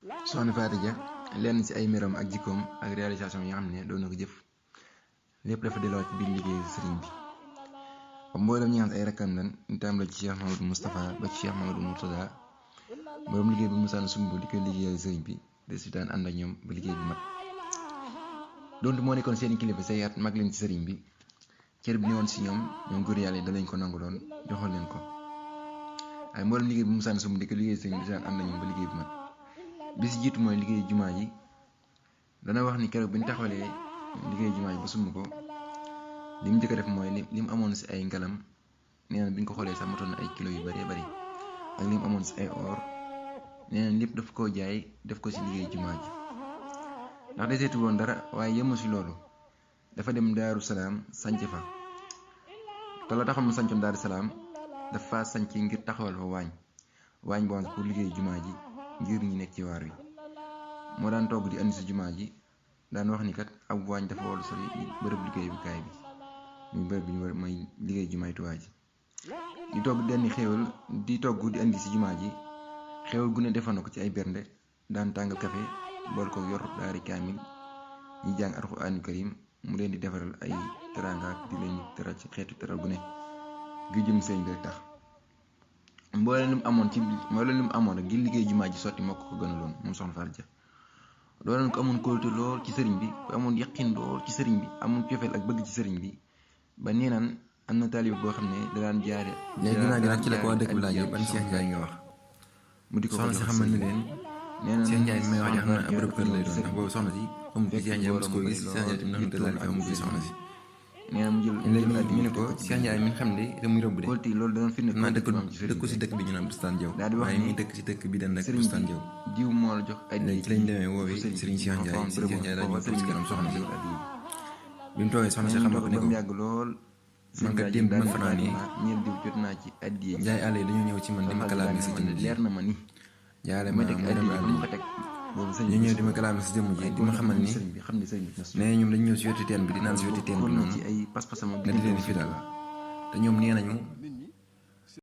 soxna Faty Dia lenn ci ay mbiram ak jikkoom ak réalisation yi nga xam ne doon na ko jëf lépp dafa delluwaat ci biir liggéeyu sëriñ bi ba mboolem ñi nga xam ay rakkam lan ñu tàmbale ci Cheikh Mamadou Moustapha ba ci Cheikh Mamadou Mourtada borom liggéey bu musaan sumb di koy liggéeyal sëriñ bi de si daan ànd ak ñoom ba liggéey bi mat donte moo nekkoon seen kilifa say at mag leen ci sëriñ bi cër bi newoon si ñoom góor yàlla yi da lañ ko nangu doon joxoon leen ko waaye mboolem liggéey bu musaan sumb di ko liggéeyal sëriñ bi di daan ànd ak ñoom ba liggéey bi mat bi si jiitu mooy liggéey jumaa ji dana wax ni keroog bi ñu taxawalee liggéey jumaa ji ba sumb ko li mu njëkk a def mooy li mu amoon si ay ngalam nee na bi ñu ko xoolee sax matoon na ay kilo yu bëree bëri ak li mu amoon si ay or nee na lépp daf koo jaay def ko si liggéey jumaa ji ndax deseetu woon dara waaye yëmu si loolu dafa dem Daaru Salaam sanc fa te la taxoon mu sancoon Daaru Salaam dafa sanc ngir taxawal fa waañ boo pour liggéey jumaa ji ngir ñi nekk ci waar wi moo daan togg di andi si jumaa ji daan wax ni kat ab waañ dafa war a sori bërëb liggéeyukaay bi muy bërëb bi ñu war mooy liggéey jumaay Tuubaa ji di togg di xéewal di togg di andi si jumaa ji xéewal gu ne defoon na ko ci ay bernde daan tàngal kafe bool ko yor daari kaamil ñi jàng alxuraanu karim mu leen di defaral ay teraanga di leen teral ci xeetu teral gu ne gi jëm sëñ bi rek tax mbooleem li mu amoon rek ngir liggéey jumaa ji sotti moo ko gënaloon moom soxna Faty Dia doonoon ko amoon kóolute lool ci sëriñ bi ku amoon yaqin lool ci sëriñ bi amoon cofeel ak bëgg ci sëriñ bi ba nee naan am na taalib boo xam ne da daan jaare léegi ginnaaw gi nag ci la ko waa dëkk bi laajee ban Cheikh Ndiaye nga wax mu di ko soxna si xamal ni leen nee na Cheikh Ndiaye may wax xam na ab rëbb kër lay doon ndax boobu soxna si amul fi Cheikh Ndiaye mos koo gis Cheikh Ndiaye tamit ndax daal fi amul fi soxna si nee na mu jël léegi ñu ne ko Cheikh Ndiaye mi xam ne te muy rëbb de kóolute loolu da doon firnde naa dëkku si dëkk bi ñu naan Bustaan Jaw waaye mi dëkk si dëkk bi den rek Bustaan Jaw jiw moo la jox ay léegi ci lañ demee woowee Serigne Cheikh Ndiaye Cheikh Ndiaye daal ñu toog si kanam soxna si bi mu toogee soxna si xamal ko ne ko yàgg lool man kat démb man fanaan yi ñeel diw jot naa ci addiye Njaay àll yi dañoo ñëw ci man di ma kalaame si jëmm ji leer na ma ni jaare ma dem àll yi ñu ñëw di ma kalaame si jëmm ji di ma xamal ni nee ñoom dañu ñëw si wetu teen bi di naan si wetu teen bi noonu ci ay pas-pasam nga di leen fi daal te ñoom nee nañu